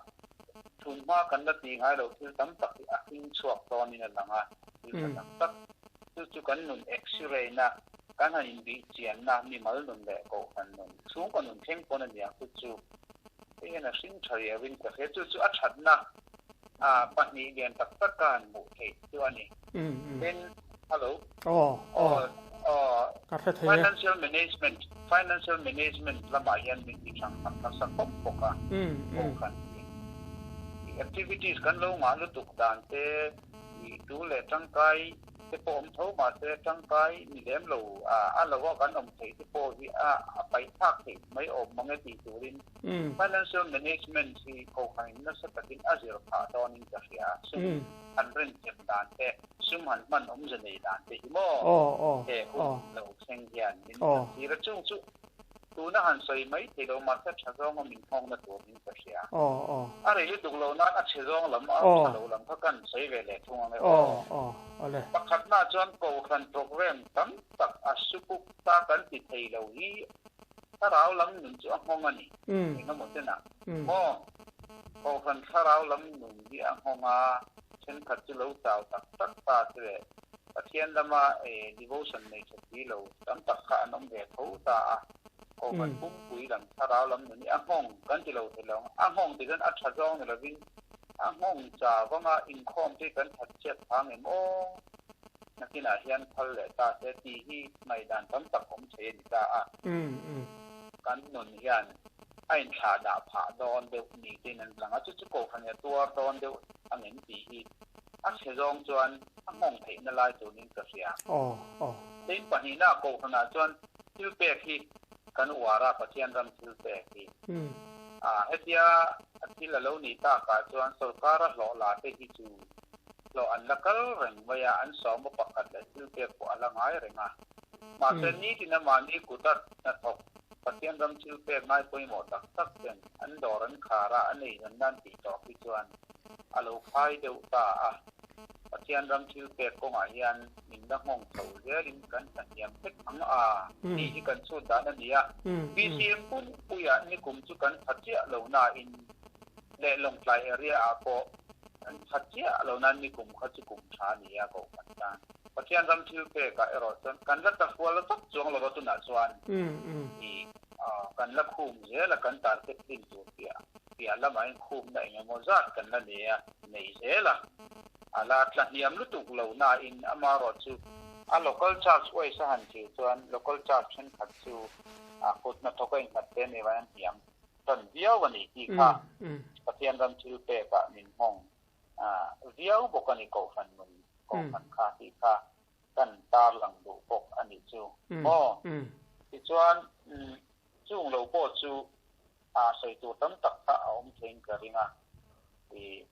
Tun hma kan la tih ngai loh thil tam tak hi a hring chhuak dawnin a lang a, thil tha tak tak. Chu chu kan nun x-ray na, kan han inbih chianna, mimal nun leh kohhran nun, chhungkaw nun thleng pawn a niang chu chu. Hei hian a hring tha riauin ka hria. Chu chu a thatna pahnih lian tak tak ka han hmuh theih chu a ni. Tin, hello. Aw, aw. Aw, Ka hre thei e. Financial management, financial management lamah hian min ti thang thang nasa khawp bawk a, kohhran hi. I activities kan lo ngah lutuk dan te, i tu leh tangkai te pawh awm tho mahse tangkai ni lem lo a lo a kan awm theih te pawh hi a a paih thlak theih mai awm mang e tih turin financial management hi kohhran in nasa takin a zir phah dawnin ka hria. Sum han renchem dan te. Sum han hman awmze nei dan te hi maw he hun lo thleng hian min han thlir a, chung chu tuna han sawi mai thei lo mahse tha zawnga min nghawngna tur in ka hria. A rei lutuk lo nan a chhe zawng lam a tha lo lam kha kan sawi ve leh thung ang e aw. Pakhatna chuan Kohhran program tam tak a sukuk ta kan ti thei lo hi thlarau lam nun chu a nghawng a ni. Engemaw tenah maw Kohhran thlarau lam nun hi a nghawng a. Thenkhat chu lo chau tak tak ta che leh Pathian lama devotion nei tha si lo tam tak kha an awm ve tho ta a. Kohhran pumpui lam thlarau lam nun hi a nghawng kan ti lo thei lo ang. A nghawng ti chuan a tha zawng ni lovin a nghawng chau vanga inkhawm te hi kan that chhiat phang em aw? Nakinah hian phal leh ta se tih hi ngaihdan tam tak awm thei a ni ta a. Kan nun hian a inthlah dah phah dawn deuh ni tein an lang a, chu chu Kohhran hi a tuar dawn deuh ang em tih hi. A chhe zawng chuan a nghawng theihna lai turin ka hria. Tin, pahnihna kohhranah chuan thil pek hi kan uar a, Pathian ram thil pek hi. Hetia a thil a lo nih takah chuan sorkara hlawh la te hi chu hlawh an la kal reng mai a, an sawma pakhat leh thil pek pawh a la ngai reng a. Mahse, nitin a mahni kuta hnathawk Pathian ram thil pek ngai pawimawh tak tak ten an dawr an khar a, an eizawn nan tih tawh hi chuan a lo phai deuh ta a. Pathian ram thil pek kawngah hian min la nghawng chho zelin kan hlahniam vek ang a tih hi kan chhut dan a ni a. BCM pumpuiah nikum chu kan tha chiah lo nain leh Lawngtlai area ah pawh kan tha chiah lo nain nikum kha chu kum tha a ni a kohhran tan. Pathian ram thil pekah erawh chuan kan la tlafual vak chuang lo va tunah chuan i kan la khum zel a, kan target tlin tur piah piah lamah hian khumna eng emaw zat kan la nei a, nei zel a, a la tla hniam lutuk lo nain amaherawh chu a local church wise a han thlir chuan local church thenkhat chu a kut hnathawk a innghat te nih vangin an hniam tan viau a ni tih kha Pathian ram thil pekah min nghawng viau bawk a ni Kohhran nun Kohhran kha tih kha kan tarlang duh bawk a nih chu maw? Tichuan chung lo pawh chu a sawi tur tam tak kha a awm theiin ka ring a, i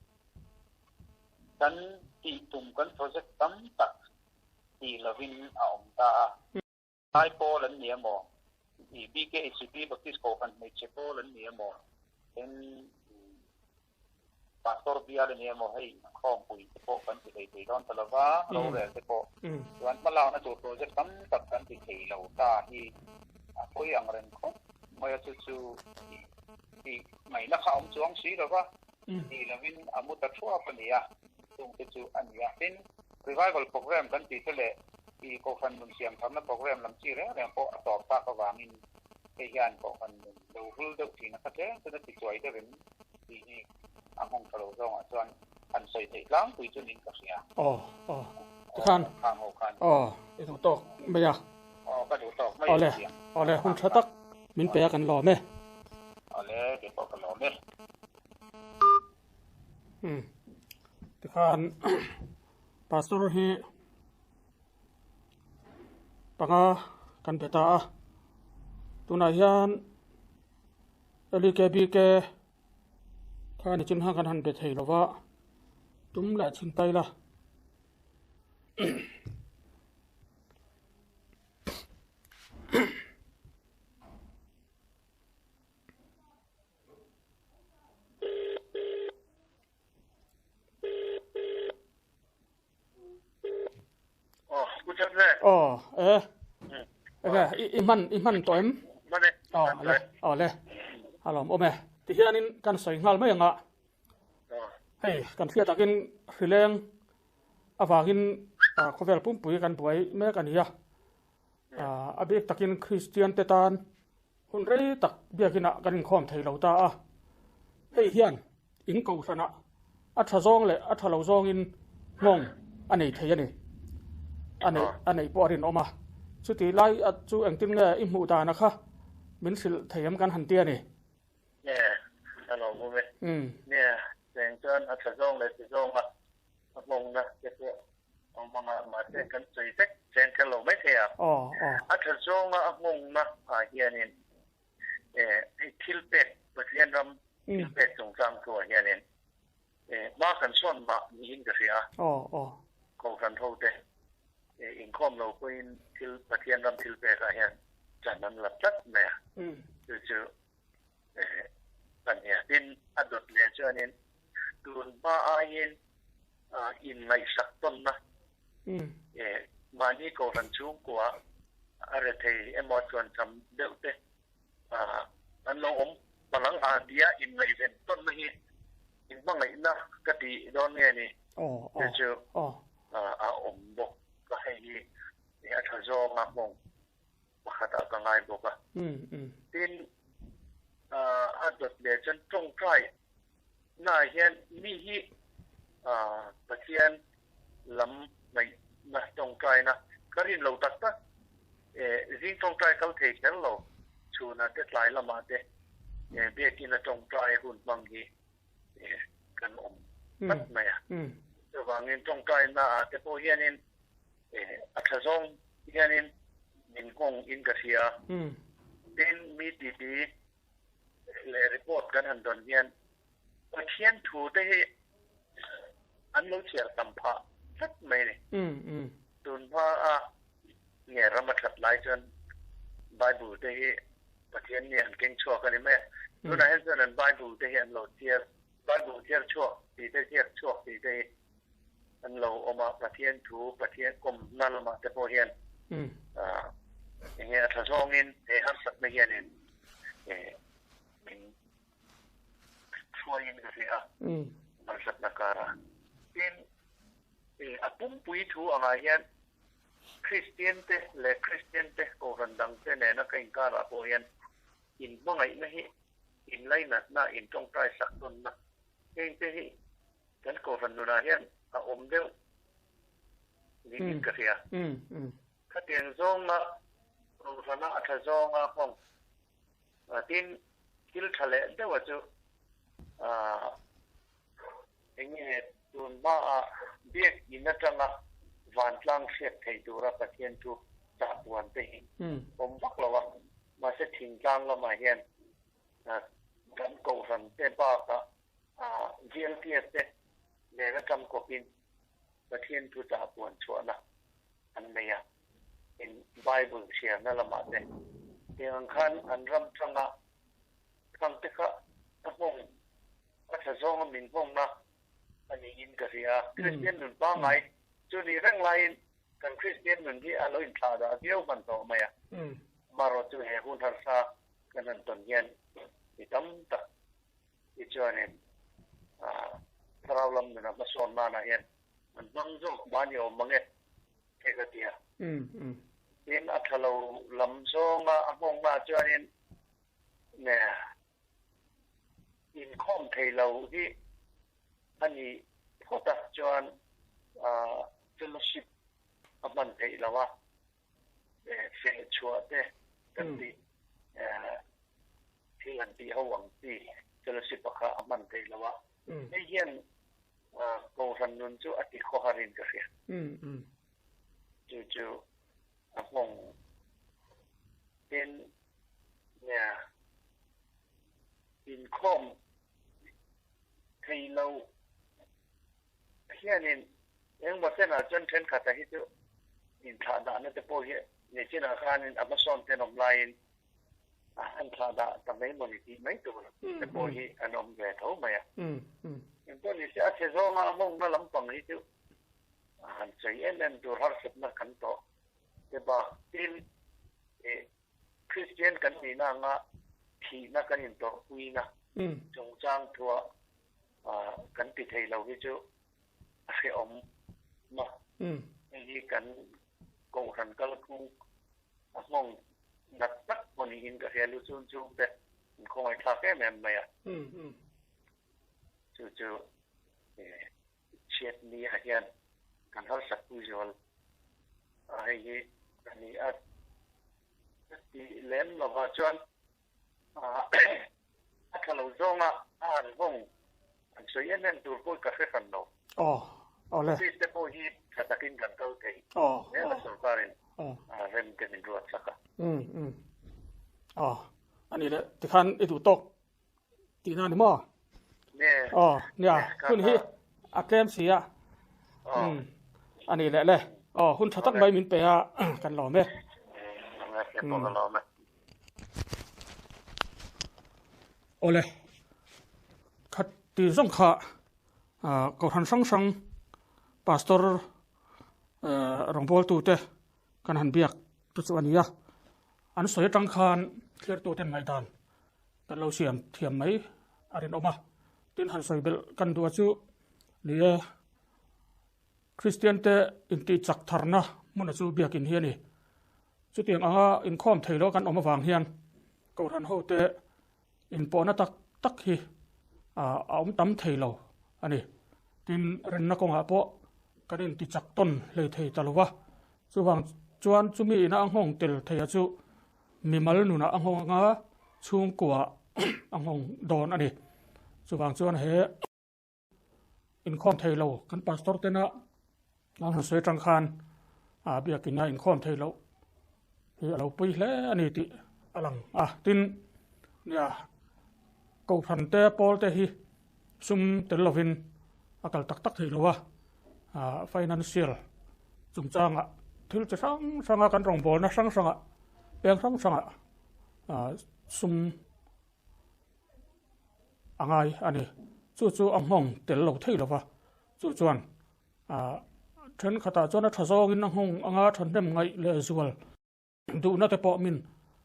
kan tih tum kan project tam tak tih lovin a awm ta a. Lai pawl an ni emaw, i BKHP Baptist Kohhran hmeichhe pawl an ni emaw, then Pastor bial a ni emaw hei khawmpui te pawh kan ti thei thei dawn ta lova, rorel te pawh chuan hmalakna tur project tam tak kan ti thei lo ta hi a pawi ang reng khawp mai a, chu chu tih ngaihna kha a awm chuang si lova, tih lovin a mu ta thuap a ni a, chungte chu a ni a. Tin, revival program kan tih te leh i Kohhran nun siam tharna program lam chi reng reng pawh a tawp tak avangin hei hian Kohhran nun lo vul deuh thin a kha tlem chuan a ti chuai deuh em tih hi a nghawng tha lo zawngah chuan han sawi theih tlangpui chu niin ka hria. Aw, aw, tikhan, Khang ho khan. Aw, i duh tawk mai a. Aw, ka duh tawk mai a Awle, awle, hun tha tak min pe a kan lawm e. Awle, kei pawh ka lawm e. Umm, tikhan Pastor hi panga kan be ta a, tunah hian LEKBK kha ni chin khan kan han be thei lo va, tum leh chhin ta ila. Aw e enge i hman i hman tawh em aw le aw le a lawm awm e tihianin kan sawi nghal mai anga hei kan hriat takin hrileng avangin khawvel pumpui kan buai mek a ni a a bik takin Kristian te tan hun rei tak biakinah kan inkhawm thei lo ta a hei hian In kohhranah a tha zawng leh a tha lo zawngin nghawng a nei thei a ni. A neih a neih pawh a rinawm a. Chuti lai chu engtin nge i hmuh dana kha min hrilh thei em kan han ti a ni. Nge, a lo hmu ve. Nge, cheng chuan a tha zawng leh ti zawnga a nghawngna te pawh a awm ang a, mahse kan sawi vek chen kher lo mai thei a. A tha zawnga a nghawngna ah hianin hei thil pek Pathian ram thil pek chungchang thu ah hianin hma kan sawn mah niin ka hria a, Kohhran ho te inkhawm lo pawhin thil Pathian ram thil pek ah hian chan an la tlat mai a, chu chu kan nia. Tin, a dawt leh chuanin tun hma aiin inngaihsak tawnna mahni Kohhran chhungkua a rethei emaw chuancham deuh te an lo awm palang a tia inngaihven tawnna hi inhmangaihna ka tih dawn nge ni chu chu a awm bawk a, hei hi a tha zawnga hmawng pakhatah ka ngai bawk a. Tin, a dawt leh chuan tawngtai naah hian mi hi Pathian lam ngaihna tawngtaina ka rin lo tak tak, zing tawngtai kal thei kher lo, chhunah te tlai lamah te biakina tawngtai hun hmang hi kan awm tlat mai a. Chuvangin tawngtaina ah te pawh hianin a tha zawng hianin min nghawng in ka hria. Tin, mi titi leh report kan han dawn hian Pathian thu te hi an lo chhiar tam phah tlat mai a ni. Tun hma a nge ram a that lai chuan Bible te hi Pathian nih an keng chhuak a ni mai a. Tunah hian chuan an Bible te hi an lo chhiar Bible chhiar chhuak tih te ziak chhuak tih te hi an lo awm a, Pathian thu, Pathian kawmna lamah te pawh hian eng nge a tha zawngin he harsatna hianin min hruaiin ka hria a, harsatna karah. Tin, a pumpui thu angah hian Kristian te leh Kristian te Kohhran dangte nena ka inkarah pawh hian inhmangaihna hi Inlainatna, intawngtai sak tawnna heng te hi kan Kohhran nunah hian a awm deuh niin ka hria. Khatiang zawnga Kohhrana a tha zawnga hmang tin thil tha leh deuha chu eng nge tun hmaah biakin atanga vantlang hriat thei tura Pathian thu chahpuan te hi awm vak lo a. Mahse thingtlang lamah hian kan kohhran te bakah GLTS te nen atang kawpin Pathian thu chah puan chhuahna an nei a, in Bible chhiarna lamah te tiang ang khan an ram tanga thang te kha a nghawng a tha zawnga min nghawngna a niin ka hria a. Kristian nun pangngai chu nih reng laiin Kan Kristian nun hi a lo inthlah dah viau hman tawh mai a, amaherawhchu he hun harsa kan han tawn hian mi tam tak hi chuanin thlarau lam nuna hmasawn nanah hian an hmang zawk mahni awm mang e hei ka ti a. Tin, a tha lo lam zawnga a nghawngnaah chuanin inkhawm thei lo hi a ni phawt a, chuan fellowship a hman theih lo a, feh chhuah te kan tih thil an tih ho ang chi fellowship a kha a hman theih lo a, hei hian Kohhran nun chu a ti khawharin ka hria. Chu chu a nghawng tin nia inkhawm thei lo hianin engmaw chenah chuan thenkhatah hi chu inthlahdahna te pawh hi nichinah khanin a hmasawn ten awm laiin an thlahdah ta mai mawni tih mai tur te pawh hi an awm ve tho mai a. Engpawh ni se a chhe zawnga a mawngna lampang hi chu han sawi em em tur harsatna kan tawh te bak tin Kristian kan nihna anga thihna kan intawrhpuina chungchang thuah kan ti thei lo hi chu a hrehawm a. Hei hi kan Kohhran kalphung a nghawng nat tak pawh niin ka hria lu chun chung te an khawngaihthlak em em mai a. Chu chu chhiat ni ah hian kan harsat pui zual a, hei hi a ni a tih lem lovah chuan a tha lo zawnga a han nghawng an sawi em em tur pawh ka hre hran lo. Aw, aw le. Office te pawh hi tha takin kan kal thei zel a sorkarin rem te min ruat sak a. Um um. Aw, a nih leh tikhan i duh tawk Tihna ni maw? Aw, nia, hun hi a tlem si a. Um, a ni leh le. Aw, hun tha tak mai min pe a, kan lawm e. Aw le, khat ti zawng kha Kohhran hrang hrang Pastor rawngbawltute kan han biak te chu a ni a. An sawi atang khan thliartuten ngaihdan Kan lo siam thiam mai a rinawm a, tin han sawi belh kan duh a chu ni e, Kristian te intih chak tharna hmuna chu biakin hi a ni. Chutiang anga inkhawm thei lo kan awm avang hian Kohhran ho te inpawhna tak tak hi a awm tam thei lo a ni. Tin, rinna kawngah pawh kan inti chak tawn hlei thei ta lo va, chuvang chuan chumi ina a nghawng tel thei a chu Mimal nunah a nghawng anga chhungkua a nghawng dawn a ni. Chuvang chuan he inkhawm thei lo kan pastor tena an han sawi atang khan a biakina inkhawm thei loh hi a lo pui hle a ni tih a lang a. Tin, nia kohhran te pawl te hi sum tel lovin a kal tak tak thei lo a, financial chungchangah thil chi hrang hranga kan rawngbawlna hrang hrangah peng hrang hrangah sum a ngai a ni. Chu chu a nghawng tel lo thei lo va, chu chuan thenkhatah chuan a tha zawngin a nghawng anga thahnem ngaih leh zual duhna te pawh min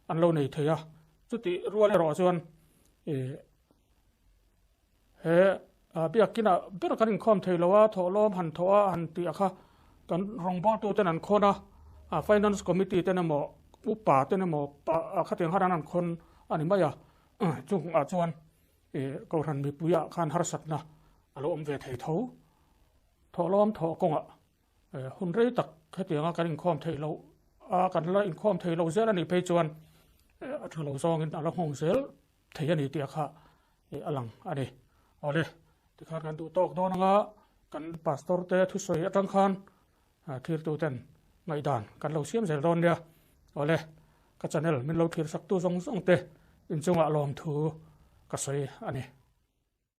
an lo nei thei a. Chutih rual erawh chuan he biakinah ber kan inkhawm thei lo a, thawhlawm han thawh a han tih a kha kan rawngbawltu ten an khawn a, finance committee ten emaw upa ten emaw khatiang khan an han khawn a ni mai a. Chungah chuan Kohhran mipuiah khan harsatna a lo awm ve thei tho. Thawhlawm thawh kawngah hun rei tak hetianga kan inkhawm theih loh a, kan la inkhawm thei lo zel a nih phei chuan a tha lo zawngin a la nghawng zel thei a ni tih a kha a lang a ni. Awle, tikhan kan duh tawk dawn anga kan pastor te thusawi atang khan Thirtuten ngaihdan kan lo siam zel dawn nia. Awle, ka channel min lo thlir saktu zawng zawng te inchungah lawmthu ka sawi a ni.